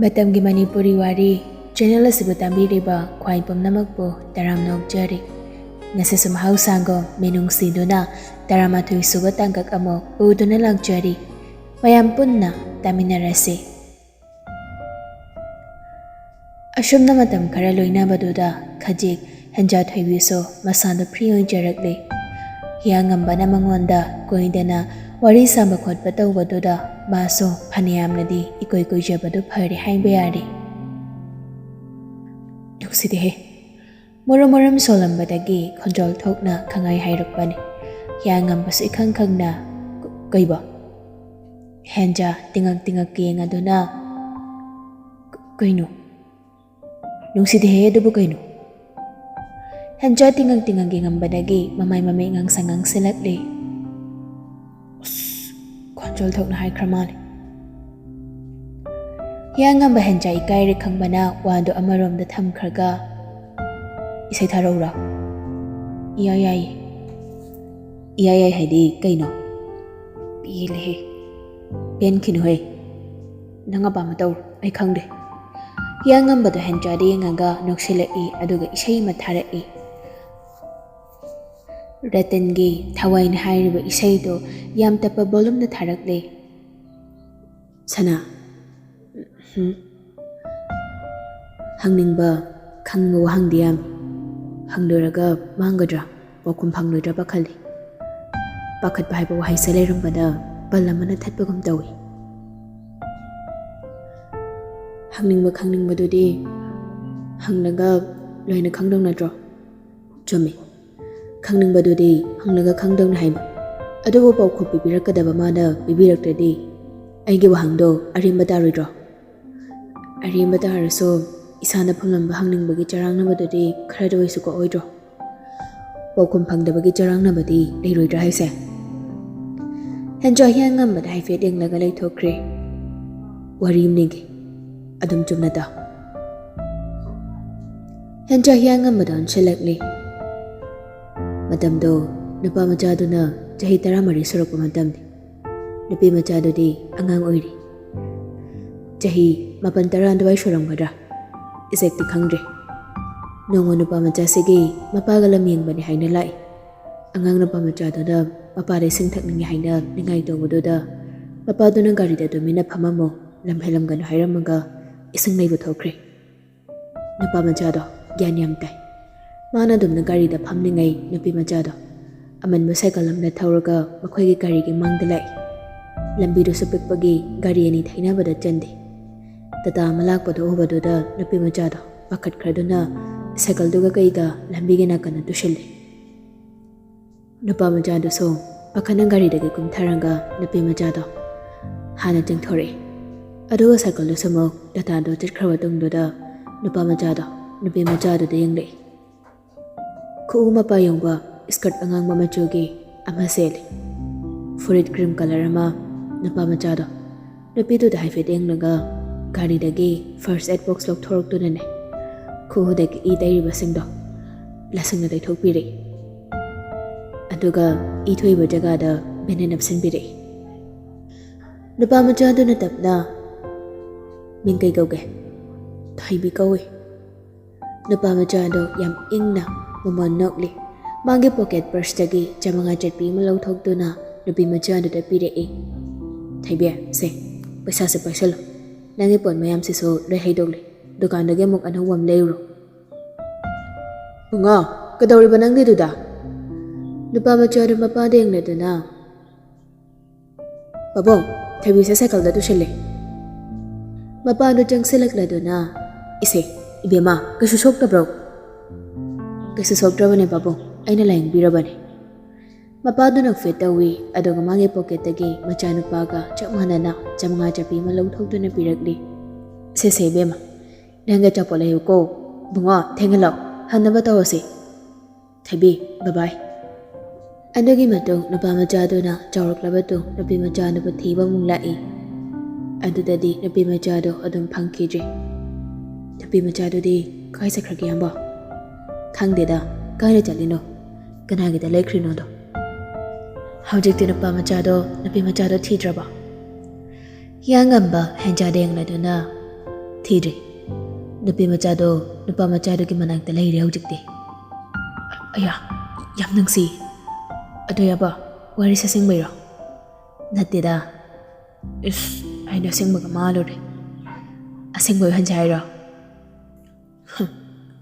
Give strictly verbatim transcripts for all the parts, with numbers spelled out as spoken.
ꯃꯇꯝꯒꯤ ꯃꯅꯤꯄꯨꯔꯤ ꯋꯥꯔꯤ ꯆꯦꯅꯦꯜ ꯑꯁꯤꯕꯨ ꯇꯥꯕꯤꯔꯤꯕ ꯈ꯭ꯋꯥꯏ ꯄꯨꯝꯅꯃꯛꯄꯨ ꯇꯔꯥꯝꯅ ꯑꯣꯛꯆꯔꯤ꯫ ꯉꯁꯤꯁꯨ ꯃꯍꯧꯁꯥꯒꯨꯝ ꯃꯤꯅꯨꯡꯁꯤꯗꯨꯅ ꯇꯔꯥꯃꯥꯊꯣꯏ ꯁꯨꯕ ꯇꯥꯡꯀꯛ ꯑꯃꯨꯛ ꯄꯨꯗꯨꯅ ꯂꯥꯛꯆꯔꯤ꯫ ꯃꯌꯥꯝ ꯄꯨꯟꯅ ꯇꯥꯃꯤꯟꯅꯔꯁꯤ꯫ ꯑꯁꯨꯝꯅ ꯃꯇꯝ ꯈꯔ ꯂꯣꯏꯅꯕꯗꯨꯗ ꯈꯖꯤꯛ ꯍꯦꯟꯖꯥ ꯊꯣꯏꯕꯤꯁꯨ ꯃꯁꯥꯗꯨ ꯐ꯭ꯔꯤ ꯑꯣꯏꯖꯔꯛꯂꯦ꯫ ꯍꯤꯌꯥꯡꯉꯝꯕꯅ ꯃꯉꯣꯟꯗ ꯀꯣꯏꯗꯅ ꯋꯥꯔꯤ ꯁꯥꯕ ꯈꯣꯠꯄ ꯇꯧꯕꯗꯨꯗ ꯃꯥꯁꯨ ꯐꯅꯌꯥꯝꯅꯗꯤ ꯏꯀꯣꯏ ꯀꯣꯏꯖꯕꯗꯨ ꯐꯔꯦ ꯍꯥꯏꯕ ꯌꯥꯔꯦ꯫ ꯅꯨꯡꯁꯤꯗꯦꯍꯦ꯫ ꯃꯔꯨꯝ ꯃꯔꯨꯝ ꯁꯣꯜꯂꯝꯕꯗꯒꯤ ꯈꯣꯟꯖꯦꯜ ꯊꯣꯛꯅ ꯈꯪꯍꯥꯏ ꯍꯥꯏꯔꯛꯄꯅꯤ꯫ ꯍꯤꯌꯥꯡꯉꯝꯕꯁꯨ ꯏꯈꯪ ꯈꯪꯅ, "ꯀ-, ꯀꯩꯕꯣ?" ꯍꯦꯟꯖꯥ ꯇꯤꯉꯛ ꯇꯤꯉꯛ ꯌꯦꯡꯉꯗꯨꯅ, "ꯀ-, ꯀꯩꯅꯣ? ꯅꯨꯡꯁꯤꯗꯦꯍꯦ, ꯑꯗꯨꯕꯨ ꯀꯩꯅꯣ?" ꯍꯦꯟꯖꯥ ꯇꯤꯉꯛ ꯇꯤꯉꯛ ꯌꯦꯡꯉꯝꯕꯗꯒꯤ ꯃꯃꯥꯏ ꯃꯃꯤꯠ ꯉꯥꯡꯁꯪ ꯉꯥꯡꯁꯤꯜꯂꯛꯂꯦ꯫ ꯑꯁ, ꯈꯣꯟꯖꯦꯜ ꯊꯣꯛꯅ ꯍꯥꯏꯈ꯭ꯔ ꯃꯥꯜꯂꯦ꯫ ꯍꯤꯌꯥꯡꯉꯝꯕ ꯍꯦꯟꯖꯥ ꯏꯀꯥꯏꯔꯦ ꯈꯪꯕꯅ ꯋꯥꯗꯨ ꯑꯃꯔꯣꯝꯗ ꯊꯝꯈ꯭ꯔꯒ, "ꯏꯁꯩ ꯊꯥꯔꯛꯎꯔꯣ?" "ꯏꯌꯥ ꯌꯥꯏꯌꯦ꯫" "ꯏꯌꯥ ꯌꯥꯏ ꯍꯥꯏꯗꯤ ꯀꯩꯅꯣ?" "ꯄꯦꯜꯂꯦꯍꯦ꯫" "ꯄꯦꯟꯈꯤꯅꯨꯍꯦ꯫ ꯅꯪ ꯑꯄꯥꯝꯕ ꯇꯧꯔꯣ, ꯑꯩ ꯈꯪꯗꯦ꯫" ꯍꯤꯌꯥꯡꯉꯝꯕꯗꯣ ꯍꯦꯟꯖꯥꯗ ꯌꯦꯡꯉꯒ ꯅꯣꯛꯁꯤꯜꯂꯛꯏ, ꯑꯗꯨꯒ ꯏꯁꯩ ꯑꯃ ꯊꯥꯔꯛꯏ꯫ ꯔꯇꯟꯒꯤ ꯊꯋꯥꯏꯅ ꯍꯥꯏꯔꯤꯕ ꯏꯁꯩꯗꯣ ꯌꯥꯝ ꯇꯞꯄ ꯚꯣꯂꯨꯝꯗ ꯊꯥꯔꯛꯂꯦ꯫ "ꯁꯅꯥ, ꯎꯝ, ꯍꯪꯅꯤꯡꯕ, ꯈꯪꯅꯤꯡꯕ ꯋꯥꯍꯪꯗꯤ ꯌꯥꯝꯃꯤ꯫ ꯍꯪꯂꯨꯔꯒ ꯃꯥꯡꯒꯗ꯭ꯔꯥ, ꯄꯥꯎꯈꯨꯝ ꯐꯪꯂꯣꯏꯗ꯭ꯔꯥ ꯄꯥꯈꯠꯂꯤ꯫" ꯄꯥꯈꯠꯄ ꯍꯥꯏꯕ ꯋꯥꯍꯩꯁꯦ ꯂꯩꯔꯝꯕꯗ ꯕꯜ ꯑꯃꯅ ꯊꯠꯄꯒꯨꯝ ꯇꯧꯏ꯫ "ꯍꯪꯅꯤꯡꯕ ꯈꯪꯅꯤꯡꯕꯗꯨꯗꯤ ꯍꯪꯂꯒ ꯂꯣꯏꯅ ꯈꯪꯗꯧ ꯅꯠꯇ꯭ꯔꯣ?" "ꯆꯨꯝꯃꯤ꯫ ꯈꯪꯅꯤꯡꯕꯗꯨꯗꯤ ꯍꯪꯂꯒ ꯈꯪꯗꯧꯅꯤ ꯍꯥꯏꯕ꯫ ꯑꯗꯨꯕꯨ ꯄꯥꯎꯈꯨꯝ ꯄꯤꯕꯤꯔꯛꯀꯗꯕ ꯃꯥꯅ ꯄꯤꯕꯤꯔꯛꯇ꯭ꯔꯗꯤ ꯑꯩꯒꯤ ꯋꯥꯍꯪꯗꯣ ꯑꯔꯦꯝꯕ ꯇꯥꯔꯣꯏꯗ꯭ꯔꯣ?" "ꯑꯔꯦꯝꯕ ꯇꯥꯔꯁꯨ ꯏꯁꯥꯅ ꯐꯪꯂꯝꯕ ꯍꯪꯅꯤꯡꯕꯒꯤ ꯆꯔꯥꯡꯅꯕꯗꯨꯗꯤ ꯈꯔꯗ ꯑꯣꯏꯁꯨ ꯀꯣꯛꯑꯣꯏꯗ꯭ꯔꯣ? ꯄꯥꯎꯈꯨꯝ ꯐꯪꯗꯕꯒꯤ ꯆꯔꯥꯡꯅꯕꯗꯤ ꯂꯩꯔꯣꯏꯗ꯭ꯔꯥ ꯍꯥꯏꯁꯦ?" ꯍꯦꯟꯖꯥ ꯍꯤꯌꯥꯡꯉꯝꯕꯗ ꯍꯥꯏꯐꯦꯠ ꯌꯦꯡꯂꯒ ꯂꯩꯊꯣꯛꯈ꯭ꯔꯦ꯫ "ꯋꯥꯔꯤ ꯑꯃ ꯂꯤꯒꯦ, ꯑꯗꯨꯝ ꯆꯨꯝꯅ ꯇꯥꯎ꯫" ꯍꯦꯟꯖꯥ ꯍꯤꯌꯥꯡꯉꯝꯕꯗ ꯑꯣꯟꯁꯤꯜꯂꯛꯂꯤ꯫ ꯃꯇꯝꯗꯣ ꯅꯨꯄꯥ ꯃꯆꯥꯗꯨꯅ ꯆꯍꯤ ꯇꯔꯥꯃꯔꯤ ꯁꯨꯔꯛꯄ ꯃꯇꯝꯅꯤ꯫ ꯅꯨꯄꯤ ꯃꯆꯥꯗꯨꯗꯤ ꯑꯉꯥꯡ ꯑꯣꯏꯔꯤ꯫ ꯆꯍꯤ ꯃꯥꯄꯟ ꯇꯔꯥ ꯑꯗꯨꯋꯥꯏ ꯁꯨꯔꯝꯒꯗ꯭ꯔꯥ, exactꯇꯤ ꯈꯪꯗ꯭ꯔꯦ꯫ ꯅꯣꯡꯃ ꯅꯨꯄꯥ ꯃꯆꯥꯁꯤꯒꯤ ꯃꯄꯥꯒ ꯂꯝ ꯌꯦꯡꯕꯅꯤ ꯍꯥꯏꯅ ꯂꯥꯛꯏ꯫ ꯑꯉꯥꯡ ꯅꯨꯄꯥ ꯃꯆꯥꯗꯨꯅ ꯃꯄꯥꯗ ꯏꯁꯤꯡ ꯊꯛꯅꯤꯡꯉꯤ ꯍꯥꯏꯅ ꯅꯤꯡꯉꯥꯏ ꯇꯧꯕꯗꯨꯗ, ꯃꯄꯥꯗꯨꯅ ꯒꯥꯔꯤꯗ ꯇꯨꯃꯤꯟꯅ ꯐꯝꯃꯝꯃꯨ, ꯂꯝ ꯍꯦꯜꯂꯝꯒꯅꯨ ꯍꯥꯏꯔꯝꯃꯒ ꯏꯁꯤꯡ ꯂꯩꯕ ꯊꯣꯛꯈ꯭ꯔꯦ꯫ ꯅꯨꯄꯥ ꯃꯆꯥꯗꯣ ꯒ꯭ꯌꯥꯟ ꯌꯥꯝ ꯇꯥꯏ꯫ ꯃꯥꯅ ꯑꯗꯨꯝꯅ ꯒꯥꯔꯤꯗ ꯐꯝꯂꯤꯉꯩ ꯅꯨꯄꯤ ꯃꯆꯥꯗꯣ ꯑꯃꯟꯕ ꯁꯥꯏꯀꯜ ꯑꯃꯗ ꯊꯧꯔꯒ ꯃꯈꯣꯏꯒꯤ ꯒꯥꯔꯤꯒꯤ ꯃꯥꯡꯗ ꯂꯥꯛꯏ꯫ ꯂꯝꯕꯤꯗꯨꯁꯨ ꯄꯤꯛꯄꯒꯤ ꯒꯥꯔꯤ ꯑꯅꯤ ꯊꯩꯅꯕꯗ ꯆꯟꯗꯦ꯫ ꯇꯥꯇꯥ ꯑꯃ ꯂꯥꯛꯄꯗꯨ ꯎꯕꯗꯨꯗ ꯅꯨꯄꯤ ꯃꯆꯥꯗꯣ ꯄꯥꯈꯠꯈ꯭ꯔꯗꯨꯅ ꯁꯥꯏꯀꯜꯗꯨꯒ ꯀꯩꯒ ꯂꯝꯕꯤꯒꯤ ꯅꯥꯀꯟꯗ ꯇꯨꯁꯤꯜꯂꯤ꯫ ꯅꯨꯄꯥ ꯃꯆꯥꯗꯨꯁꯨ ꯄꯥꯈꯠꯅ ꯒꯥꯔꯤꯗꯒꯤ ꯀꯨꯝꯊꯔꯒ ꯅꯨꯄꯤ ꯃꯆꯥꯗꯣ ꯍꯥꯟꯅ ꯆꯤꯡꯊꯣꯔꯛꯏ꯫ ꯑꯗꯨꯒ ꯁꯥꯏꯀꯜꯗꯨꯁꯨ ꯑꯃꯨꯛ ꯇꯥꯇꯥꯗꯣ ꯆꯠꯈ꯭ꯔꯕ ꯇꯨꯡꯗꯨꯗ ꯅꯨꯄꯥ ꯃꯆꯥꯗꯣ ꯅꯨꯄꯤ ꯃꯆꯥꯗꯨꯗ ꯌꯦꯡꯂꯛꯏ꯫ ꯈꯨꯎ ꯃꯄꯥ ꯌꯧꯕ skirt ꯑꯉꯥꯡꯕ ꯃꯆꯨꯒꯤ ꯑꯃ ꯁꯦꯠꯂꯤ꯫ ꯐꯨꯔꯤꯠ cream colour ꯑꯃ꯫ ꯅꯨꯄꯥ ꯃꯆꯥꯗꯣ ꯅꯨꯄꯤꯗꯨꯗ ꯍꯥꯏꯐꯦꯠ ꯌꯦꯡꯂꯒ ꯒꯥꯔꯤꯗꯒꯤ first aid box ꯂꯧꯊꯣꯔꯛꯇꯨꯅꯅꯦ, ꯈꯨꯎꯗꯒꯤ ꯏ ꯇꯩꯔꯤꯕꯁꯤꯡꯗꯣ ꯂꯁꯤꯡꯅ ꯇꯩꯊꯣꯛꯄꯤꯔꯛꯏ꯫ ꯑꯗꯨꯒ ꯏ ꯊꯣꯛꯏꯕ ꯖꯒꯥꯗ bandage ꯅꯞꯁꯤꯟꯕꯤꯔꯛꯏ꯫ ꯅꯨꯄꯥ ꯃꯆꯥꯗꯨꯅ ꯇꯞꯅ, "ꯃꯤꯡ ꯀꯩ ꯀꯧꯒꯦ?" "ꯊꯣꯏꯕꯤ ꯀꯧꯏ꯫" ꯅꯨꯄꯥ ꯃꯆꯥꯗꯣ ꯌꯥꯝ ꯏꯪꯅ ꯃꯃꯣꯟ ꯅꯣꯛꯂꯤ꯫ ꯃꯥꯒꯤ pocket purseꯇꯒꯤ ꯆꯥꯃꯉꯥ ꯆꯠꯄꯤ ꯑꯃ ꯂꯧꯊꯣꯛꯇꯨꯅ ꯅꯨꯄꯤ ꯃꯆꯥꯗꯨꯗ ꯄꯤꯔꯛꯏ꯫ "ꯊꯣꯏꯕꯤ, ꯁꯦ, ꯄꯩꯁꯥꯁꯦ ꯄꯥꯏꯁꯜꯂꯨ꯫ ꯅꯪꯒꯤ ꯄꯣꯠ ꯃꯌꯥꯝꯁꯤꯁꯨ ꯂꯣꯏ ꯍꯩꯗꯣꯛꯂꯦ꯫ ꯗꯨꯀꯥꯟꯗꯒꯤ ꯑꯃꯨꯛ ꯑꯅꯧꯕ ꯑꯃ ꯂꯩꯔꯨꯔꯣ꯫" "ꯕꯨꯡꯉꯣ, ꯀꯩꯗꯧꯔꯤꯕ ꯅꯪꯗꯤ ꯑꯗꯨꯗ?" ꯅꯨꯄꯥ ꯃꯆꯥꯗꯨ ꯃꯄꯥꯗ ꯌꯦꯡꯂꯗꯨꯅ, "ꯄꯥꯕꯨꯡ, ꯊꯣꯏꯕꯤꯁꯦ ꯁꯥꯏꯀꯜꯗ ꯇꯨꯁꯤꯜꯂꯦ꯫" ꯃꯄꯥꯗꯨ ꯆꯪꯁꯤꯜꯂꯛꯂꯗꯨꯅ, "ꯏꯁꯦ, ꯏꯕꯦꯝꯃ, ꯀꯩꯁꯨ ꯁꯣꯛꯇꯕ꯭ꯔꯣ?" "ꯀꯩꯁꯨ ꯁꯣꯛꯇ꯭ꯔꯕꯅꯦ ꯄꯥꯕꯨꯡ, ꯑꯩꯅ ꯂꯥꯌꯦꯡꯕꯤꯔꯕꯅꯦ꯫" ꯃꯄꯥꯗꯨꯅ ꯐꯦꯠ ꯇꯧꯏ, ꯑꯗꯨꯒ ꯃꯥꯒꯤ pocketꯇꯒꯤ ꯃꯆꯥꯅꯨꯄꯥꯒ ꯆꯞ ꯃꯥꯟꯅꯅ ꯆꯥꯃꯉꯥ ꯆꯠꯄꯤ ꯑꯃ ꯂꯧꯊꯣꯛꯇꯨꯅ ꯄꯤꯔꯛꯂꯤ꯫ "ꯁꯦ, ꯁꯦ, ꯏꯕꯦꯝꯃ, ꯅꯪꯒꯤ ꯑꯆꯥꯄꯣꯠ ꯂꯩꯌꯨꯀꯣ꯫ ꯕꯨꯡꯉꯣ, ꯊꯦꯡꯍꯜꯂꯣ, ꯍꯟꯅꯕ ꯇꯧꯔꯁꯤ꯫ ꯊꯣꯏꯕꯤ, bye bye꯫" ꯑꯗꯨꯒꯤ ꯃꯇꯨꯡ ꯅꯨꯄꯥ ꯃꯆꯥꯗꯨꯅ ꯆꯥꯎꯔꯛꯂꯕ ꯇꯨꯡ ꯅꯨꯄꯤ ꯃꯆꯥꯗꯨꯕꯨ ꯊꯤꯕ ꯑꯃꯨꯛ ꯂꯥꯛꯏ꯫ ꯑꯗꯨꯗꯗꯤ ꯅꯨꯄꯤ ꯃꯆꯥꯗꯣ ꯑꯗꯨꯝ ꯐꯪꯈꯤꯗ꯭ꯔꯦ꯫ "ꯅꯨꯄꯤ ꯃꯆꯥꯗꯨꯗꯤ ꯀꯥꯏ ꯆꯠꯈ꯭ꯔꯒꯦ, ꯏꯌꯥꯝꯕ?" "ꯈꯪꯗꯦꯗ, ꯀꯥꯏꯗ ꯆꯠꯂꯤꯅꯣ, ꯀꯅꯥꯒꯤꯗ ꯂꯩꯈ꯭ꯔꯤꯅꯣꯗꯣ꯫" ꯍꯧꯖꯤꯛꯇꯤ ꯅꯨꯄꯥ ꯃꯆꯥꯗꯣ, ꯅꯨꯄꯤ ꯃꯆꯥꯗꯣ ꯊꯤꯗ꯭ꯔꯕ? ꯍꯤꯌꯥꯡꯒꯝꯕ ꯍꯦꯟꯖꯥꯗ ꯌꯦꯡꯂꯗꯨꯅ, ꯊꯤꯗ꯭ꯔꯤ꯫ ꯅꯨꯄꯤ ꯃꯆꯥꯗꯣ ꯅꯨꯄꯥ ꯃꯆꯥꯗꯨꯒꯤ ꯃꯅꯥꯛꯇ ꯂꯩꯔꯦ ꯍꯧꯖꯤꯛꯇꯤ꯫ ꯑꯌꯥ, ꯌꯥꯝ ꯅꯨꯡꯁꯤ꯫ ꯑꯗꯣ ꯌꯥꯕ, ꯋꯥꯔꯤꯁꯦ ꯑꯁꯦꯡꯕꯩꯔꯣ? ꯅꯠꯇꯦꯗ꯫ ꯏꯁ, ꯑꯩꯅ ꯑꯁꯦꯡꯕꯒ ꯃꯥꯜꯂꯨꯔꯦ꯫ ꯑꯁꯦꯡꯕ ꯑꯣꯏꯍꯟꯁꯦ ꯍꯥꯏꯔꯣ? ꯍꯨꯝ,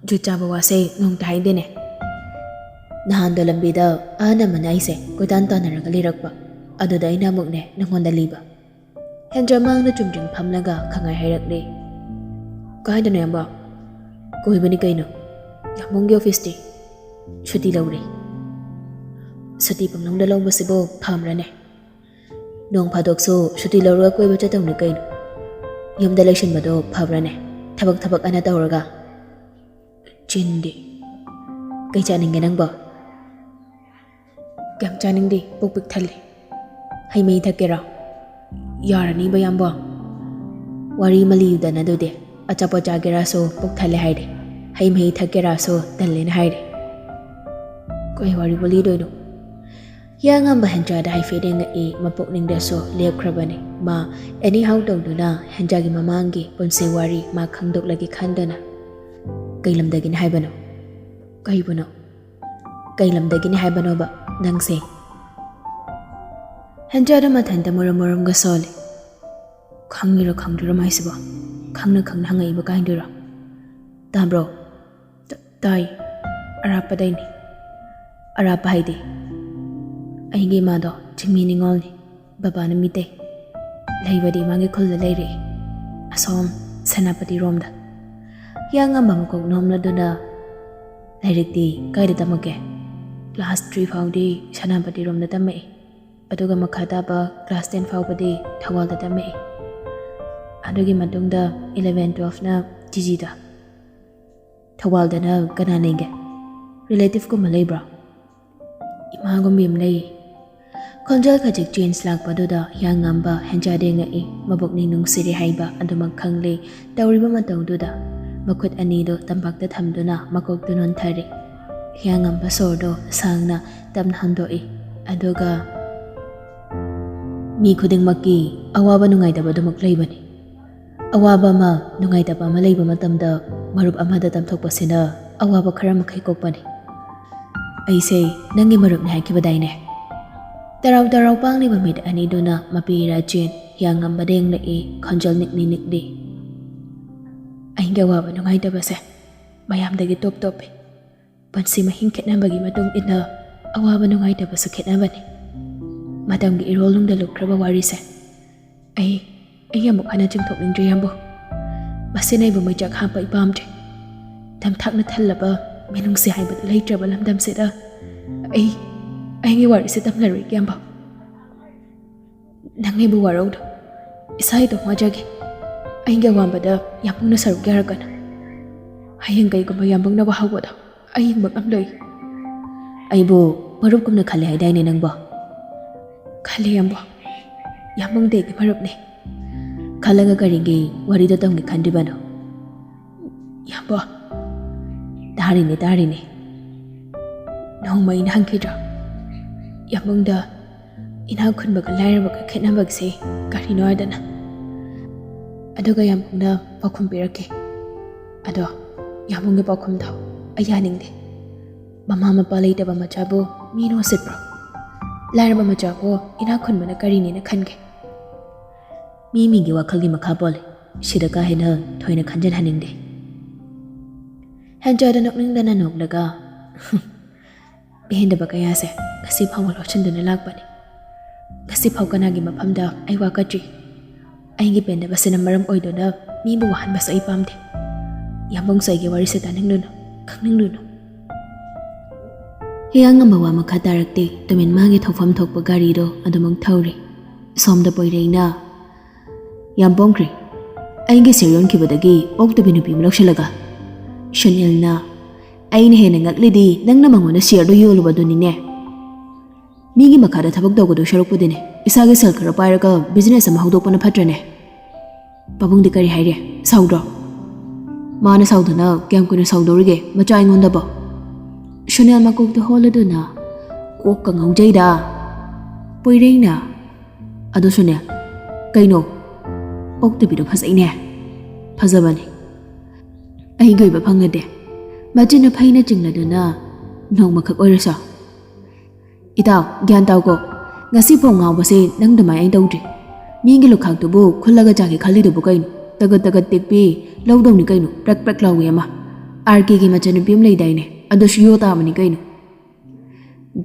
ꯖꯨꯠ ꯆꯥꯕ ꯋꯥꯁꯦ ꯅꯣꯡꯇ ꯍꯥꯏꯗꯦꯅꯦ꯫ ꯅꯍꯥꯟꯗꯣ ꯂꯝꯕꯤꯗ ꯑꯍꯟ ꯑꯃꯅ ꯑꯩꯁꯦ ꯀꯣꯏꯇꯥꯟ ꯇꯥꯟꯅꯔꯒ ꯂꯩꯔꯛꯄ꯫ ꯑꯗꯨꯗ ꯑꯩꯅ ꯑꯃꯨꯛꯅꯦ ꯅꯉꯣꯟꯗ ꯂꯤꯕ꯫ ꯍꯦꯟꯗ꯭ꯔ ꯃꯥꯡꯗ ꯆꯨꯝꯗ꯭ꯔꯤꯡ ꯐꯝꯂꯒ ꯈꯪꯍꯥꯏ ꯍꯥꯏꯔꯛꯂꯦ꯫ ꯀꯥꯏꯗꯅꯣ ꯌꯥꯝꯕ? ꯀꯣꯏꯕꯅꯤ ꯀꯩꯅꯣ꯫ ꯌꯥꯝꯕꯨꯡꯒꯤ ꯑꯣꯐꯤꯁꯇꯤ ꯁꯨꯇꯤ ꯂꯧꯔꯦ꯫ ꯁꯨꯇꯤ ꯄꯪꯂꯧꯗ ꯂꯧꯕꯁꯤꯕꯨ ꯐꯕ꯭ꯔꯅꯦ? ꯅꯣꯡ ꯐꯥꯗꯣꯛꯁꯨ ꯁꯨꯇꯤ ꯂꯧꯔꯒ ꯀꯣꯏꯕ ꯆꯠꯇꯧꯅꯤ ꯀꯩꯅꯣ꯫ ꯌꯨꯝꯗ ꯂꯩꯁꯤꯟꯕꯗꯣ ꯐꯕ꯭ꯔꯅꯦ? ꯊꯕꯛ ꯊꯕꯛ ꯑꯅ ꯇꯧꯔꯒ꯫ ꯆꯤꯟꯗꯤ꯫ ꯀꯩ ꯆꯥꯅꯤꯡꯒꯦ ꯅꯪꯕꯣ? ꯀꯩꯝ ꯆꯥꯅꯤꯡꯗꯦ, ꯄꯨꯛ ꯄꯤꯛ ꯊꯜꯂꯦ꯫ ꯍꯩ ꯃꯍꯤ ꯊꯛꯀꯦꯔꯣ? ꯌꯥꯔꯅꯤꯕ ꯌꯥꯝꯕꯣ꯫ ꯋꯥꯔꯤ ꯑꯃ ꯂꯤꯌꯨꯗꯅ ꯑꯗꯨꯗꯤ꯫ ꯑꯆꯥꯄꯣꯠ ꯆꯥꯒꯦꯔꯥꯁꯨ ꯄꯨꯛ ꯊꯜꯂꯦ ꯍꯥꯏꯔꯦ꯫ ꯍꯩ ꯃꯍꯤ ꯊꯛꯀꯦꯔꯥꯁꯨ ꯇꯜꯂꯦꯅ ꯍꯥꯏꯔꯦ꯫ ꯀꯩ ꯋꯥꯔꯤꯕꯨ ꯂꯤꯗꯣꯏꯅꯣ? ꯍꯤꯌꯥꯡꯉꯝꯕ ꯍꯦꯟꯆꯥꯗ ꯍꯥꯏꯐꯦꯠ ꯌꯦꯡꯉꯛꯏ, ꯃꯄꯨꯛꯅꯤꯡꯗꯁꯨ ꯂꯦꯞꯈ꯭ꯔꯕꯅꯤ꯫ ꯃꯥ anyhow ꯇꯧꯗꯨꯅ ꯍꯦꯟꯆꯥꯒꯤ ꯃꯃꯥꯡꯒꯤ ꯄꯨꯟꯁꯤ ꯋꯥꯔꯤ ꯃꯥ ꯈꯪꯗꯣꯛꯂꯒꯦ ꯈꯟꯗꯨꯅ꯫ ꯀꯩ ꯂꯝꯗꯒꯤꯅꯤ ꯍꯥꯏꯕꯅꯣ? ꯀꯩꯕꯨꯅꯣ? ꯀꯩ ꯂꯝꯗꯒꯤꯅꯤ ꯍꯥꯏꯕꯅꯣꯕ ꯅꯪꯁꯦ? ꯍꯦꯟꯆꯥꯗ ꯃꯊꯟꯇ ꯃꯔꯝ ꯃꯔꯝꯒ ꯁꯣꯜꯂꯤ꯫ ꯈꯪꯉꯤꯔꯣ ꯈꯪꯗ꯭ꯔꯤꯔꯣ ꯃꯥꯏꯁꯤꯕꯣ? ꯈꯪꯅ ꯈꯪꯅ ꯍꯪꯉꯛꯏꯕ ꯀꯥꯏꯗꯨꯔꯣ? ꯇꯥꯕ꯭ꯔꯣ? ꯇ-, ꯇꯥꯏ꯫ ꯑꯔꯥꯞꯄꯗꯩꯅꯤ꯫ ꯑꯔꯥꯞꯄ ꯍꯥꯏꯗꯤ? ꯑꯩꯒꯤ ꯏꯃꯥꯗꯣ ꯆꯤꯡꯃꯤ ꯅꯤꯉꯣꯜꯅꯤ꯫ ꯕꯕꯥꯅ ꯃꯤꯇꯩ꯫ ꯂꯩꯕꯗꯤ ꯏꯃꯥꯒꯤ ꯈꯨꯜꯗ ꯂꯩꯔꯛꯏ꯫ ꯑꯁꯣꯝ ꯁꯦꯅꯥꯄꯇꯤꯔꯣꯝꯗ꯫ ꯍꯤꯌꯥꯡꯉꯝꯕ ꯃꯀꯣꯛ ꯅꯣꯝꯂꯗꯨꯅ, "ꯂꯥꯏꯔꯤꯛꯇꯤ ꯀꯥꯏꯗ ꯇꯝꯃꯛꯀꯦ?" "Class three ꯐꯥꯎꯗꯤ ꯁꯦꯅꯥꯄꯇꯤꯔꯣꯝꯗ ꯇꯝꯃꯛꯏ꯫ ꯑꯗꯨꯒ ꯃꯈꯥ ꯇꯥꯕ class ten ꯐꯥꯎꯕꯗꯤ ꯊꯧꯕꯥꯜꯗ ꯇꯝꯃꯛꯏ꯫ ꯑꯗꯨꯒꯤ ꯃꯇꯨꯡꯗ eleven twelveꯅ ꯇꯤ ꯖꯤꯗ꯫" "ꯊꯧꯕꯥꯜꯗꯅ ꯀꯅꯥ ꯂꯩꯒꯦ? Relativeꯀꯨꯝꯕ ꯂꯩꯕ꯭ꯔꯣ?" "ꯏꯃꯥꯒꯨꯝꯕꯤ ꯑꯃ ꯂꯩꯌꯦ꯫" ꯈꯣꯟꯖꯦꯜ ꯈꯖꯤꯛ change ꯂꯥꯛꯄꯗꯨꯗ ꯍꯤꯌꯥꯡꯉꯝꯕ ꯍꯦꯟꯖꯥꯗꯦ ꯉꯛꯏ꯫ ꯃꯕꯨꯛꯅꯤꯡ ꯅꯨꯡꯁꯤꯔꯦ ꯍꯥꯏꯕ ꯑꯗꯨꯃꯛ ꯈꯪꯂꯦ꯫ ꯇꯧꯔꯤꯕ ꯃꯇꯧꯗꯨꯗ ꯃꯈꯨꯠ ꯑꯅꯤꯗꯨ ꯇꯝꯄꯥꯛꯇ ꯊꯝꯗꯨꯅ ꯃꯀꯣꯛꯇꯨ ꯅꯣꯟꯊꯔꯦ꯫ ꯍꯤꯌꯥꯡꯉꯝꯕ ꯁꯣꯔꯗꯣ ꯁꯥꯡꯅ ꯇꯞꯅ ꯍꯣꯟꯗꯣꯛꯏ꯫ ꯑꯗꯨꯒ, "ꯃꯤ ꯈꯨꯗꯤꯡꯃꯛꯀꯤ ꯑꯋꯥꯕ ꯅꯨꯡꯉꯥꯏꯇꯕ ꯑꯗꯨꯃꯛ ꯂꯩꯕꯅꯤ꯫ ꯑꯋꯥꯕ ꯑꯃ, ꯅꯨꯡꯉꯥꯏꯇꯕ ꯑꯃ ꯂꯩꯕ ꯃꯇꯝꯗ ꯃꯔꯨꯞ ꯑꯃꯗ ꯇꯝꯊꯣꯛꯄꯁꯤꯅ ꯑꯋꯥꯕ ꯈꯔ ꯃꯈꯩ ꯀꯣꯛꯄꯅꯤ꯫ "ꯑꯩꯁꯦ ꯅꯪꯒꯤ ꯃꯔꯨꯞꯅꯤ ꯍꯥꯏꯈꯤꯕꯗꯥꯏꯅꯦ?" ꯇꯔꯥꯎ ꯇꯔꯥꯎ ꯄꯥꯡꯂꯤꯕ ꯃꯤꯠ ꯑꯅꯤꯗꯨꯅ ꯃꯄꯤ ꯏꯔꯥꯆꯦꯟ ꯍꯤꯌꯥꯡꯉꯝꯕꯗ ꯌꯦꯡꯂꯛꯏ, ꯈꯣꯟꯖꯦꯜ ꯅꯤꯛꯂꯤ ꯅꯤꯛꯂꯤ꯫ "ꯑꯩꯒꯤ ꯑꯋꯥꯕ ꯅꯨꯡꯉꯥꯏꯇꯕꯁꯦ ꯃꯌꯥꯝꯗꯒꯤ ꯇꯣꯞ ꯇꯣꯞꯄꯤ꯫ ꯄꯨꯟꯁꯤ ꯃꯍꯤꯡ ꯈꯦꯠꯅꯕꯒꯤ ꯃꯇꯨꯡ ꯏꯟꯅ ꯑꯋꯥꯕ ꯅꯨꯡꯉꯥꯏꯇꯕꯁꯨ ꯈꯦꯠꯅꯕꯅꯤ꯫ ꯃꯇꯝꯒꯤ ꯏꯔꯣꯜꯅꯨꯡꯗ ꯂꯨꯞꯈ꯭ꯔꯕ ꯋꯥꯔꯤꯁꯦ ꯑꯩ, ꯑꯩ ꯑꯃꯨꯛ ꯍꯟꯅ ꯆꯤꯡꯊꯣꯛꯅꯤꯡꯗ꯭ꯔꯦ, ꯌꯥꯝꯕꯨ꯫ ꯃꯁꯤꯅ ꯑꯩꯕꯨ ꯃꯩꯆꯥꯛ ꯍꯥꯞꯄ ꯑꯩ ꯄꯥꯝꯗ꯭ꯔꯦ꯫ ꯊꯝꯊꯥꯛꯅ ꯊꯜꯂꯕ ꯃꯤꯅꯨꯡꯁꯤ ꯍꯥꯏꯕꯗꯨ ꯂꯩꯇ꯭ꯔꯕ ꯂꯝꯗꯝꯁꯤꯗ ꯑꯩ, ꯑꯩꯒꯤ ꯋꯥꯔꯤꯁꯦ ꯇꯝꯂꯔꯣꯏꯒꯦ, ꯌꯥꯝꯕꯨ꯫ ꯅꯪ ꯑꯩꯕꯨ ꯋꯥꯔꯧꯅꯨ꯫ ꯏꯁꯥ ꯏꯇꯣꯝ ꯋꯥꯖꯒꯦ꯫ ꯑꯩꯒꯤ ꯑꯋꯥꯕꯗ ꯌꯥꯝꯕꯨꯡꯅ ꯁꯔꯨꯛ ꯌꯥꯔꯛꯀꯅꯨ꯫ ꯍꯌꯦꯡ ꯀꯩꯒꯨꯝꯕ ꯌꯥꯝꯕꯨꯡꯅ ꯋꯥꯍꯧꯕꯗꯣ ꯑꯩ ꯌꯦꯡꯕ ꯉꯝꯂꯣꯏ꯫" "ꯑꯩꯕꯨ ꯃꯔꯨꯞꯀꯨꯝꯅ ꯈꯜꯂꯦ ꯍꯥꯏꯗꯥꯏꯅꯦ ꯅꯪꯕꯣ?" "ꯈꯜꯂꯦ, ꯌꯥꯝꯕꯨꯡ꯫ ꯌꯥꯝꯕꯨꯡꯗꯤ ꯑꯩꯒꯤ ꯃꯔꯨꯞꯅꯤ꯫" "ꯈꯜꯂꯒ ꯀꯔꯤꯒꯤ ꯋꯥꯔꯤꯗꯣ ꯇꯝꯒꯦ ꯈꯟꯗ꯭ꯔꯤꯕꯅꯣ?" "ꯌꯥꯝꯕꯨꯡ, ꯇꯥꯔꯤꯅꯦ, ꯇꯥꯔꯤꯅꯦ꯫ ꯅꯣꯡꯃ ꯑꯩꯅ ꯍꯪꯈꯤꯗ꯭ꯔꯣ, ꯌꯥꯝꯕꯨꯡꯗ ꯏꯅꯥꯛ ꯈꯨꯟꯕꯒ ꯂꯥꯏꯔꯕꯒ ꯈꯦꯠꯅꯕꯁꯦ ꯀꯔꯤꯅꯣ ꯍꯥꯏꯗꯅ?" ꯑꯗꯨꯒ ꯌꯥꯝꯕꯨꯡꯅ ꯄꯥꯎꯈꯨꯝ ꯄꯤꯔꯛꯈꯤ꯫ ꯑꯗꯣ ꯌꯥꯝꯕꯨꯡꯒꯤ ꯄꯥꯎꯈꯨꯝꯗꯣ ꯑꯩ ꯌꯥꯅꯤꯡꯗꯦ꯫ ꯃꯃꯥ ꯃꯄꯥ ꯂꯩꯇꯕ ꯃꯆꯥꯕꯨ ꯃꯤꯅ ꯎꯁꯤꯠꯄ꯭ꯔꯣ? ꯂꯥꯏꯔꯕ ꯃꯆꯥꯕꯨ ꯏꯅꯥꯛ ꯈꯨꯟꯕꯅ ꯀꯔꯤꯅꯦꯅ ꯈꯟꯒꯦ? ꯃꯤ ꯃꯤꯒꯤ ꯋꯥꯈꯜꯒꯤ ꯃꯈꯥ ꯄꯣꯜꯂꯤ꯫ ꯁꯤꯗ ꯀꯥ ꯍꯦꯟꯅ ꯊꯣꯏꯅ ꯈꯟꯖꯤꯟꯍꯟꯅꯤꯡꯗꯦ꯫ ꯍꯦꯟꯖꯥꯗ ꯅꯣꯛꯅꯤꯡꯗꯅ ꯅꯣꯛꯂꯒ, "ꯄꯦꯟꯗꯕ ꯀꯌꯥꯁꯦ ꯉꯁꯤ ꯐꯥꯎꯕ ꯂꯣꯠꯁꯤꯟꯗꯨꯅ ꯂꯥꯛꯄꯅꯤ꯫ ꯉꯁꯤ ꯐꯥꯎ ꯀꯅꯥꯒꯤ ꯃꯐꯝꯗ ꯑꯩ ꯋꯥꯀꯠꯇ꯭ꯔꯤ꯫ ꯑꯩꯒꯤ ꯄꯦꯟꯗꯕꯁꯤꯅ ꯃꯔꯝ ꯑꯣꯏꯗꯨꯅ ꯃꯤꯕꯨ ꯋꯥꯍꯟꯕꯁꯨ ꯑꯩ ꯄꯥꯝꯗꯦ꯫ ꯌꯥꯝꯕꯨꯡꯁꯨ ꯑꯩꯒꯤ ꯋꯥꯔꯤꯁꯦ ꯇꯥꯅꯤꯡꯂꯨꯅꯨ, ꯈꯪꯅꯤꯡꯂꯨꯅꯨ꯫" ꯍꯤꯌꯥꯡꯉꯝꯕ ꯋꯥ ꯃꯈꯥ ꯇꯥꯔꯛꯇꯦ꯫ ꯇꯨꯃꯤꯟ ꯃꯥꯒꯤ ꯊꯧꯐꯝ ꯊꯣꯛꯄ ꯒꯥꯔꯤꯗꯣ ꯑꯗꯨꯃꯛ ꯊꯧꯔꯤ꯫ ꯁꯣꯝꯗ ꯄꯣꯏꯔꯩꯅ, "ꯌꯥꯝ ꯄꯣꯡꯈ꯭ꯔꯦ꯫ ꯑꯩꯒꯤ ꯁꯤꯌꯔ ꯌꯣꯟꯈꯤꯕꯗꯒꯤ ꯑꯣꯛꯇꯕꯤ ꯅꯨꯄꯤ ꯑꯃ ꯂꯧꯁꯤꯜꯂꯒ꯫" ꯁꯨꯅꯤꯜꯅ, "ꯑꯩꯅ ꯍꯦꯟꯅ ꯉꯛꯂꯤꯗꯤ ꯅꯪꯅ ꯃꯉꯣꯟꯗ ꯁꯤꯌꯔꯗꯨ ꯌꯣꯜꯂꯨꯕꯗꯨꯅꯤꯅꯦ꯫ ꯃꯤꯒꯤ ꯃꯈꯥꯗ ꯊꯕꯛ ꯇꯧꯒꯗꯧ ꯁꯔꯨꯛꯄꯨꯗꯤꯅꯦ, ꯏꯁꯥꯒꯤ ꯁꯦꯜ ꯈꯔ ꯄꯥꯏꯔꯒ ꯕꯤꯖꯤꯅꯦꯁ ꯑꯃ ꯍꯧꯗꯣꯛꯄꯅ ꯐꯠꯇ꯭ꯔꯅꯦ?" ꯄꯥꯕꯨꯡꯗꯤ ꯀꯔꯤ ꯍꯥꯏꯔꯦ? ꯁꯥꯎꯗ꯭ꯔꯣ? ꯃꯥꯅ ꯁꯥꯎꯗꯅ ꯀꯌꯥꯝ ꯀꯨꯏꯅ ꯁꯥꯎꯗꯧꯔꯤꯒꯦ? ꯃꯆꯥ ꯑꯩꯉꯣꯟꯗꯕꯣ? ꯁꯨꯅꯤꯜ ꯃꯀꯣꯛꯇ ꯍꯣꯜꯂꯗꯨꯅ, "ꯀꯣꯛꯀ ꯉꯥꯎꯖꯩꯗ꯫" ꯄꯣꯏꯔꯩꯅ, "ꯑꯗꯣ ꯁꯨꯅꯤꯜ, ꯀꯩꯅꯣ? ꯑꯣꯛꯇꯕꯤꯗꯣ ꯐꯖꯩꯅꯦ꯫ ꯐꯖꯕꯅꯤ꯫ ꯑꯩꯒꯤ ꯑꯣꯏꯕ ꯐꯪꯉꯗꯤ꯫ ꯃꯆꯤꯟꯅ ꯐꯩꯅ ꯆꯤꯡꯂꯗꯨꯅ ꯅꯣꯡꯃꯈꯛ ꯑꯣꯏꯔꯁꯨ꯫ ꯏꯇꯥꯎ, ꯒ꯭ꯌꯥꯟ ꯇꯥꯎꯀꯣ꯫ ꯉꯁꯤ ꯐꯥꯎ ꯉꯥꯎꯕꯁꯦ ꯅꯪ ꯑꯗꯨꯃꯥꯏꯅ ꯑꯩ ꯇꯧꯗ꯭ꯔꯤ꯫ ꯃꯤꯒꯤ ꯂꯨꯈꯥꯛꯇꯨꯕꯨ ꯈꯨꯜꯂꯒ ꯆꯥꯒꯦ ꯈꯜꯂꯤꯗꯨꯕꯨ ꯀꯩꯅꯣ? ꯇꯒꯠ ꯇꯒꯠ ꯇꯦꯛꯄꯤ ꯂꯧꯗꯧꯅꯤ ꯀꯩꯅꯣ, ꯄ꯭ꯔꯛ ꯄ꯭ꯔꯛ ꯂꯥꯎꯏ ꯑꯃ꯫ ꯑꯥꯔ ꯀꯦꯒꯤ ꯃꯆꯟꯅꯨꯄꯤ ꯑꯃ ꯂꯩꯗꯥꯏꯅꯦ, ꯑꯗꯨꯁꯨ ꯌꯣ ꯇꯥꯕꯅꯤ ꯀꯩꯅꯣ꯫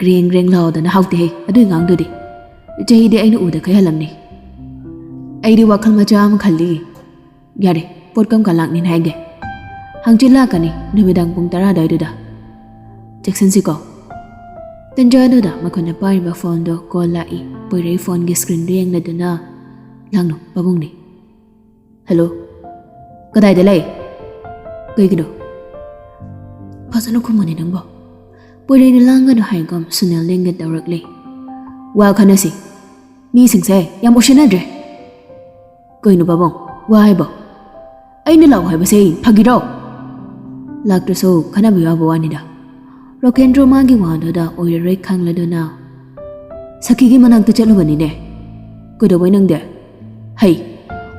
ꯒ꯭ꯔꯦꯡ ꯒ꯭ꯔꯦꯡ ꯂꯥꯎꯗꯅ ꯍꯥꯎꯇꯦꯍꯦ ꯑꯗꯨꯏ ꯉꯥꯡꯗꯨꯗꯤ꯫ ꯆꯍꯤꯗꯤ ꯑꯩꯅ ꯎꯗ ꯈꯩꯍꯜꯂꯝꯅꯤ꯫ ꯑꯩꯗꯤ ꯋꯥꯈꯜ ꯃꯆꯥ ꯑꯃ ꯈꯜꯂꯤ꯫ ꯌꯥꯔꯦ, ꯄꯣꯠ ꯀꯔꯝ ꯀꯥꯟ ꯂꯥꯛꯅꯤꯅ ꯍꯥꯏꯒꯦ? ꯍꯪꯆꯤꯠ ꯂꯥꯛꯀꯅꯤ, ꯅꯨꯃꯤꯗꯥꯡ ꯄꯨꯡ ꯇꯔꯥ ꯑꯗꯨꯋꯥꯏꯗꯨꯗ꯫ ꯆꯦꯛꯁꯤꯟꯁꯤꯀꯣ꯫ ꯇꯟꯖꯥ ꯑꯗꯨꯗ ꯃꯈꯨꯠꯅ ꯄꯥꯏꯔꯤꯕ ꯐꯣꯟꯗꯣ ꯀꯣꯜ ꯂꯥꯛꯏ꯫ ꯄꯣꯏꯔꯩ ꯐꯣꯟꯒꯤ ꯁ꯭ꯀ꯭ꯔꯤꯟꯗꯨ ꯌꯦꯡꯂꯗꯨꯅ, "ꯂꯥꯡꯅꯨ, ꯄꯥꯕꯨꯡꯅꯤ꯫ ꯍꯜꯂꯣ, ꯀꯗꯥꯏꯗ ꯂꯩ? ꯀꯩꯒꯤꯅꯣ?" "ꯐꯖꯅ ꯈꯨꯝꯃꯨꯅꯦ ꯅꯪꯕꯣ꯫" ꯄꯣꯏꯔꯩꯅ ꯂꯥꯡꯒꯅꯨ ꯍꯥꯏꯒꯨꯝ ꯁꯨꯅꯤꯜ ꯂꯦꯡꯒꯦ ꯇꯧꯔꯛꯂꯤ꯫ "ꯋꯥ ꯈꯟꯅꯁꯤ꯫ ꯃꯤꯁꯤꯡꯁꯦ ꯌꯥꯝ ꯎꯁꯤꯟꯅꯗ꯭ꯔꯦ꯫" "ꯀꯩꯅꯣ ꯄꯥꯕꯨꯡ, ꯋꯥ ꯍꯥꯏꯕꯣ? ꯑꯩꯅ ꯂꯥꯛꯑꯣ ꯍꯥꯏꯕꯁꯦ ꯐꯥꯒꯤꯔꯣ?" ꯂꯥꯛꯇ꯭ꯔꯁꯨ ꯈꯟꯅꯕ ꯌꯥꯕ ꯋꯥꯅꯤꯗ꯫ ꯔꯣꯀꯦꯟꯗ꯭ꯔꯣ ꯃꯥꯒꯤ ꯋꯥꯗꯨꯗ ꯑꯣꯏꯔꯔꯣꯏ ꯈꯪꯂꯗꯨꯅ, "ꯁꯈꯤꯒꯤ ꯃꯅꯥꯛꯇ ꯆꯠꯂꯨꯕꯅꯤꯅꯦ꯫" "ꯀꯩꯗꯧꯕꯩ ꯅꯪꯗꯤ?" "ꯍꯩ,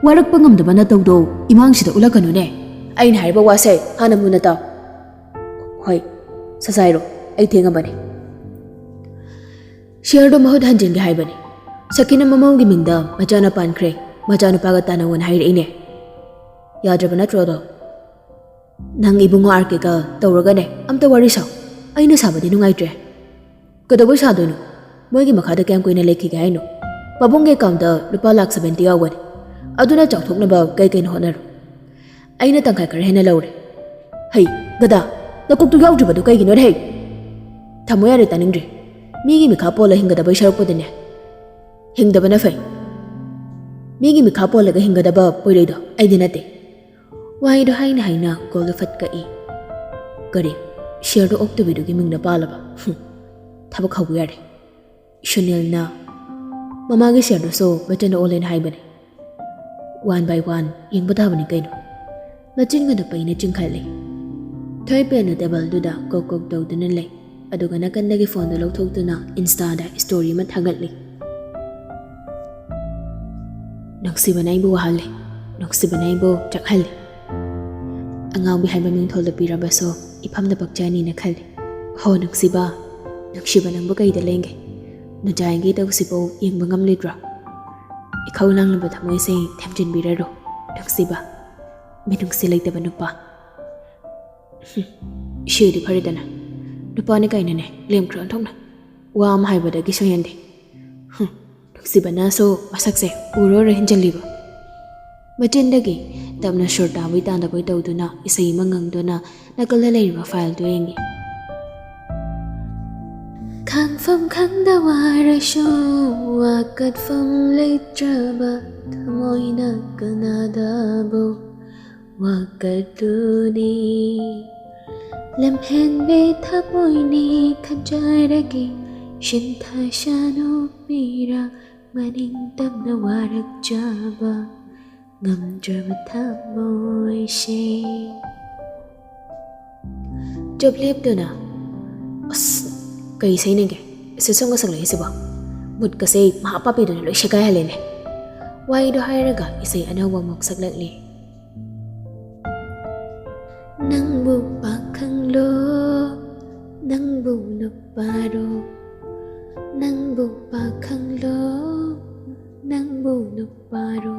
ꯋꯥꯔꯛꯄ ꯉꯝꯗꯕ ꯅꯇꯧꯗꯣ ꯏꯃꯥꯡꯁꯤꯗ ꯎꯠꯂꯛꯀꯅꯨꯅꯦ꯫ ꯑꯩꯅ ꯍꯥꯏꯔꯤꯕ ꯋꯥꯁꯦ ꯍꯥꯟꯅ ꯃꯨꯟꯅ ꯇꯥꯎ꯫" "ꯍꯣꯏ, ꯁꯁꯥꯏꯔꯣ, ꯑꯩ ꯊꯦꯡꯉꯕꯅꯤ꯫ ꯁꯤꯌꯔꯗꯣ ꯃꯍꯨꯠ ꯍꯟꯖꯤꯟꯒꯦ ꯍꯥꯏꯕꯅꯤ꯫ ꯁꯈꯤꯅ ꯃꯃꯧꯒꯤ ꯃꯤꯡꯗ ꯃꯆꯥꯅ ꯄꯥꯟꯈ꯭ꯔꯦ꯫ ꯃꯆꯥꯅꯨꯄꯥꯒ ꯇꯥꯟꯅꯧꯅ ꯍꯥꯏꯔꯛꯏꯅꯦ꯫ ꯌꯥꯗ꯭ꯔꯕ ꯅꯠꯇ꯭ꯔꯣ ꯑꯗꯣ? ꯅꯪ ꯏꯕꯨꯡꯉꯣ ꯑꯥꯔ ꯀꯦꯒ ꯇꯧꯔꯒꯅꯦ ꯑꯝꯇ ꯋꯥꯔꯤ ꯁꯥꯎ꯫ ꯑꯩꯅ ꯁꯥꯕꯗꯤ ꯅꯨꯡꯉꯥꯏꯇ꯭ꯔꯦ꯫" "ꯀꯩꯗꯧꯕꯩ ꯁꯥꯗꯣꯏꯅꯣ? ꯃꯣꯏꯒꯤ ꯃꯈꯥꯗ ꯀꯌꯥꯝ ꯀꯨꯏꯅ ꯂꯩꯈꯤꯒꯦ ꯍꯥꯏꯅꯣ? ꯄꯥꯕꯨꯡꯒꯤ ꯑꯦꯀꯥꯎꯟꯗ ꯂꯨꯄꯥ ꯂꯥꯛ ꯁꯚꯦꯟꯇꯤ ꯌꯥꯎꯒꯅꯤ꯫ ꯑꯗꯨꯅ ꯆꯥꯎꯊꯣꯛꯅꯕ ꯀꯩ ꯀꯩꯅꯣ ꯍꯣꯠꯅꯔꯣ꯫" "ꯑꯩꯅ ꯇꯪꯈꯥꯏ ꯈꯔ ꯍꯦꯟꯅ ꯂꯧꯔꯦ꯫" "ꯍꯩ, ꯒꯗꯥ, ꯅꯀꯣꯛꯇꯨ ꯌꯥꯎꯗ꯭ꯔꯤꯕꯗꯨ ꯀꯩꯒꯤꯅꯣ ꯍꯩ?" "ꯊꯝꯃꯣ ꯌꯥꯔꯦ, ꯇꯥꯅꯤꯡꯗ꯭ꯔꯦ꯫ ꯃꯤꯒꯤ ꯃꯤꯈꯥ ꯄꯣꯜꯂ ꯍꯤꯡꯒꯗꯕꯩ ꯁꯔꯨꯛꯄꯨꯗꯤꯅꯦ, ꯍꯤꯡꯗꯕꯅ ꯐꯩ꯫ ꯃꯤꯒꯤ ꯃꯤꯈꯥ ꯄꯣꯜꯂꯒ ꯍꯤꯡꯒꯗꯕ ꯄꯣꯏꯔꯩꯗꯣ ꯑꯩꯗꯤ ꯅꯠꯇꯦ꯫" ꯋꯥꯍꯩꯗꯣ ꯍꯥꯏꯅ ꯍꯥꯏꯅ ꯀꯣꯜꯗꯣ ꯐꯠ ꯀꯛꯏ꯫ "ꯀꯔꯤ? ꯁꯤꯌꯔꯗꯣ ꯑꯣꯛꯇꯕꯤꯗꯨꯒꯤ ꯃꯤꯡꯗ ꯄꯥꯜꯂꯕ? ꯍꯨꯝ, ꯊꯕꯛ ꯍꯧꯕ ꯌꯥꯔꯦ꯫" ꯁꯨꯅꯤꯜꯅ ꯃꯃꯥꯒꯤ ꯁꯤꯌꯔꯗꯨꯁꯨ ꯃꯆꯟꯅ ꯑꯣꯜꯂꯦꯅ ꯍꯥꯏꯕꯅꯦ꯫ "ꯋꯥꯟ ꯕꯥꯏ ꯋꯥꯟ ꯌꯦꯡꯕ ꯇꯥꯕꯅꯤ ꯀꯩꯅꯣ꯫" ꯃꯆꯤꯟꯒꯗꯨ ꯄꯩꯅ ꯆꯤꯡꯈꯠꯂꯤ꯫ ꯊꯣꯏꯄꯦꯟꯅ ꯇꯦꯕꯜꯗꯨꯗ ꯀꯣꯛ ꯀꯣꯛ ꯇꯧꯗꯨꯅ ꯂꯩ꯫ ꯑꯗꯨꯒ ꯅꯥꯀꯟꯗꯒꯤ ꯐꯣꯟꯗꯨ ꯂꯧꯊꯣꯛꯇꯨꯅ ꯏꯟꯁꯇꯥꯗ ꯁ꯭ꯇꯣꯔꯤ ꯑꯃ ꯊꯥꯒꯠꯂꯤ꯫ ꯅꯨꯡꯁꯤꯕꯅ ꯑꯩꯕꯨ ꯋꯥꯍꯜꯂꯤ, ꯅꯨꯡꯁꯤꯕꯅ ꯑꯩꯕꯨ ꯆꯥꯛꯍꯜꯂꯤ꯫ ꯑꯉꯥꯎꯕꯤ ꯍꯥꯏꯕ ꯃꯤꯡꯊꯣꯜꯗ ꯄꯤꯔꯕꯁꯨ ꯏꯐꯝꯗ ꯄꯛꯆꯅꯤꯅ ꯈꯜꯂꯤ꯫ ꯍꯣ ꯅꯨꯡꯁꯤꯕ, ꯅꯨꯡꯁꯤꯕ ꯅꯪꯕꯨ ꯀꯩꯗ ꯂꯦꯡꯒꯦ? ꯅꯖꯥꯏꯒꯤ ꯇꯧꯁꯤꯕꯨ ꯌꯦꯡꯕ ꯉꯝꯂꯤꯕ꯭ꯔꯣ? ꯏꯈꯧ ꯂꯥꯡꯂꯕ ꯊꯃꯣꯏꯁꯦ ꯊꯦꯝꯖꯤꯟꯕꯤꯔꯔꯣ ꯅꯨꯡꯁꯤꯕ, ꯃꯤꯅꯨꯡꯁꯤ ꯂꯩꯇꯕ ꯅꯨꯄꯥ꯫ ꯍꯨꯝ, ꯏꯁꯩꯗꯤ ꯐꯔꯦꯗꯅ, ꯅꯨꯄꯥꯅꯤ ꯀꯥꯏꯅꯅꯦ ꯂꯦꯝꯈ꯭ꯔ ꯑꯣꯟꯊꯣꯛꯅ ꯋꯥ ꯑꯃ ꯍꯥꯏꯕꯗꯒꯤ ꯁꯣꯏꯍꯟꯗꯦ꯫ ꯍꯨꯝ, ꯅꯨꯡꯁꯤꯕꯅꯁꯨ ꯃꯁꯛꯁꯦ ꯎꯔꯣꯏ ꯍꯦꯟꯖꯜꯂꯤꯕ꯫ ꯃꯆꯤꯟꯗꯒꯤ ꯇꯞꯅ ꯁꯨꯔ ꯇꯥꯕꯣꯏ ꯇꯥꯗꯕꯣꯏ ꯇꯧꯗꯨꯅ ꯏꯁꯩ ꯑꯃ ꯉꯪꯗꯨꯅ ꯅꯥꯀꯜꯗ ꯂꯩꯔꯤꯕ ꯐꯥꯏꯜꯗꯨ ꯌꯦꯡꯉꯤ꯫ ꯈꯥꯡꯐꯝ ꯈꯪꯗ ꯋꯥꯔꯁꯨ ꯋꯥꯀꯠꯐꯝ ꯂꯩꯇ꯭ꯔꯕ ꯊꯃꯣꯏꯅ ꯀꯅꯥꯗꯕꯨ ꯋꯥꯀꯠꯂꯨꯅꯤ꯫ ꯂꯝꯍꯦꯟꯕꯤ ꯊꯃꯣꯏꯅꯤ ꯈꯟꯖꯔꯒꯦ, ꯁꯤꯟꯊꯥꯁꯥꯅꯨ ꯄꯤꯔ ꯃꯅꯤꯡ ꯇꯝꯅ ꯋꯥꯔꯛꯆꯕ ꯉꯝꯗ꯭ꯔꯕ ꯊꯃꯣꯏꯁꯦ꯫ ꯆꯞ ꯂꯦꯞꯇꯨꯅ, ꯑꯁ, ꯀꯩ ꯏꯁꯩꯅꯒꯦ? ꯁꯤ ꯁꯣꯝꯒ ꯁꯛꯂꯛꯏꯁꯤꯕꯣ? ꯃꯨꯠꯀꯁꯦ ꯃꯍꯥ ꯄꯥꯄꯤꯗꯨꯅ ꯂꯣꯏ ꯁꯦꯒꯥꯏꯍꯜꯂꯦꯅꯦ꯫ ꯋꯥꯍꯩꯗꯣ ꯍꯥꯏꯔꯒ ꯏꯁꯩ ꯑꯅꯧꯕ ꯑꯃꯨꯛ ꯁꯛꯂꯛꯂꯤ꯫ ꯅꯪꯕꯨ ꯄꯥꯈꯪꯂꯣ, ꯅꯪꯕꯨ ꯅꯨꯄꯥꯔꯣ? ꯅꯪꯕꯨ ꯄꯥꯈꯪꯂꯣ, ꯅꯪꯕꯨ ꯅꯨꯄꯥꯔꯣ?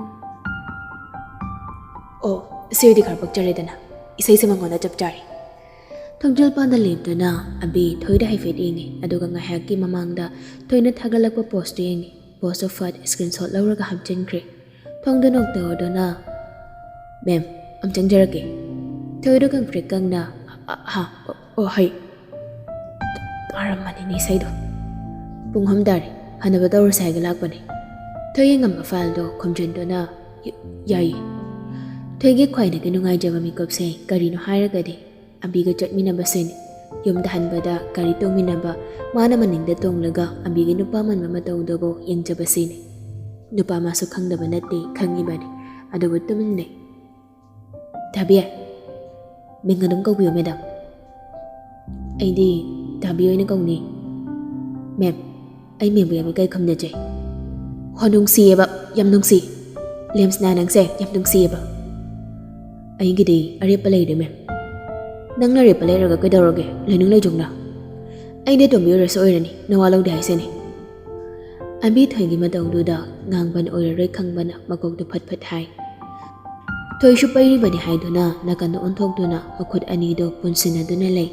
ꯑꯣ, ꯁꯤꯗꯤ ꯈꯔ ꯄꯛꯆꯔꯦꯗꯅ꯫ ꯏꯁꯩꯁꯦ ꯃꯉꯣꯟꯗ ꯆꯞ ꯆꯥꯔꯦ꯫ ꯊꯣꯡꯖꯤꯜ ꯄꯥꯟꯗ ꯂꯦꯞꯇꯨꯅ ꯑꯕꯤ ꯊꯣꯏꯗ ꯍꯥꯏꯐꯦꯠ ꯌꯦꯡꯉꯤ, ꯑꯗꯨꯒ ꯉꯥꯏꯍꯥꯛꯀꯤ ꯃꯃꯥꯡꯗ ꯊꯣꯏꯅ ꯊꯥꯒꯠꯂꯛꯄ ꯄꯣꯁꯇꯨ ꯌꯦꯡꯉꯤ꯫ ꯄꯣꯁꯇꯨ ꯐꯠ screenshot ꯂꯧꯔꯒ ꯍꯥꯞꯆꯤꯟꯈ꯭ꯔꯦ꯫ ꯊꯣꯡꯗꯨ ꯅꯣꯛ ꯇꯧꯔꯗꯨꯅ, "ꯃꯦꯝ, ꯑꯝꯇꯪ ꯆꯪꯖꯔꯛꯀꯦ꯫" ꯊꯣꯏꯗꯨ ꯀꯪ ꯐ꯭ꯔꯤꯛ ꯀꯪꯅ, "ꯑ, ꯑ, ꯍꯥ, ꯑꯣ, ꯑꯣ, ꯍꯩ꯫ ꯇꯥꯔꯝꯃꯅꯤꯅꯦ ꯏꯁꯩꯗꯣ꯫ ꯄꯨꯡ ꯑꯍꯨꯝ ꯇꯥꯔꯦ, ꯍꯟꯅꯕ ꯇꯧꯔꯁꯦ ꯍꯥꯏꯒ ꯂꯥꯛꯄꯅꯦ꯫" ꯊꯣꯏ ꯌꯦꯡꯉꯝꯕ ꯐꯥꯏꯜꯗꯣ ꯈꯨꯝꯖꯤꯟꯗꯨꯅ, "ꯌ-, ꯌꯥꯏꯌꯦ꯫" ꯊꯣꯏꯒꯤ ꯈ꯭ꯋꯥꯏꯗꯒꯤ ꯅꯨꯡꯉꯥꯏꯖꯕ ꯃꯤꯀꯨꯞꯁꯦ ꯀꯔꯤꯅꯣ ꯍꯥꯏꯔꯒꯗꯤ, ꯑꯕꯤꯒ ꯆꯠꯃꯤꯟꯅꯕꯁꯤꯅꯤ꯫ ꯌꯨꯝꯗ ꯍꯟꯕꯗ ꯒꯥꯔꯤ ꯇꯣꯡꯃꯤꯟꯅꯕ, ꯃꯥꯅ ꯃꯅꯤꯡꯗ ꯇꯣꯡꯂꯒ ꯑꯕꯤꯒꯤ ꯅꯨꯄꯥ ꯃꯥꯟꯕ ꯃꯇꯧꯗꯨꯕꯨ ꯌꯦꯡꯖꯕꯁꯤꯅꯤ꯫ ꯅꯨꯄꯥ ꯃꯥꯁꯨ ꯈꯪꯗꯕ ꯅꯠꯇꯦ, ꯈꯪꯉꯤꯕꯅꯤ꯫ ꯑꯗꯨꯕꯨ ꯇꯨꯃꯤꯟ ꯂꯩ꯫ "ꯊꯥꯕꯤ, ꯃꯤꯡ ꯑꯗꯨꯝ ꯀꯧꯕꯤꯌꯨ, ꯃꯦꯗꯥꯝ꯫" "ꯑꯩꯗꯤ ꯊꯥꯕꯤ ꯑꯣꯏꯅ ꯀꯧꯅꯤ, ꯃꯦꯝ꯫ ꯑꯩ ꯃꯦꯝꯕꯨ ꯌꯥꯝ ꯏꯀꯥꯏ ꯈꯨꯝꯅꯖꯩ꯫" "ꯍꯣ, ꯅꯨꯡꯁꯤꯌꯦꯕ, ꯌꯥꯝ ꯅꯨꯡꯁꯤ꯫ ꯂꯦꯝꯁꯅꯥ, ꯅꯪꯁꯦ ꯌꯥꯝ ꯅꯨꯡꯁꯤꯌꯦꯕ꯫ ꯑꯩꯒꯤꯗꯤ ꯑꯔꯦꯞꯄ ꯂꯩꯔꯦ, ꯃꯦꯝ꯫ ꯅꯪꯅ ꯑꯔꯦꯞꯄ ꯂꯩꯔꯒ ꯀꯩꯗꯧꯔꯒꯦ? ꯂꯩꯅꯤꯡ ꯂꯩꯖꯧꯅ꯫ ꯑꯩꯅꯦ ꯇꯣꯝꯕꯤ ꯑꯣꯏꯔꯁꯨ ꯑꯣꯏꯔꯅꯤ, ꯅꯋꯥ ꯂꯧꯗꯦ ꯍꯥꯏꯁꯤꯅꯤ꯫ ꯑꯕꯤ ꯊꯣꯏꯒꯤ ꯃꯇꯧꯗꯨꯗ ꯉꯥꯡꯕꯅ ꯑꯣꯏꯔꯔꯣꯏ ꯈꯪꯕꯅ ꯃꯀꯣꯛꯇꯨ ꯐꯠ ꯐꯠ ꯍꯥꯏ꯫ ꯊꯣꯏꯁꯨ ꯄꯩꯔꯤꯕꯅꯤ ꯍꯥꯏꯗꯨꯅ ꯅꯥꯀꯟꯗ ꯑꯣꯟꯊꯣꯛꯇꯨꯅ ꯃꯈꯨꯠ ꯑꯅꯤꯗꯨ ꯄꯨꯟꯁꯤꯟꯅꯗꯨꯅ ꯂꯩ꯫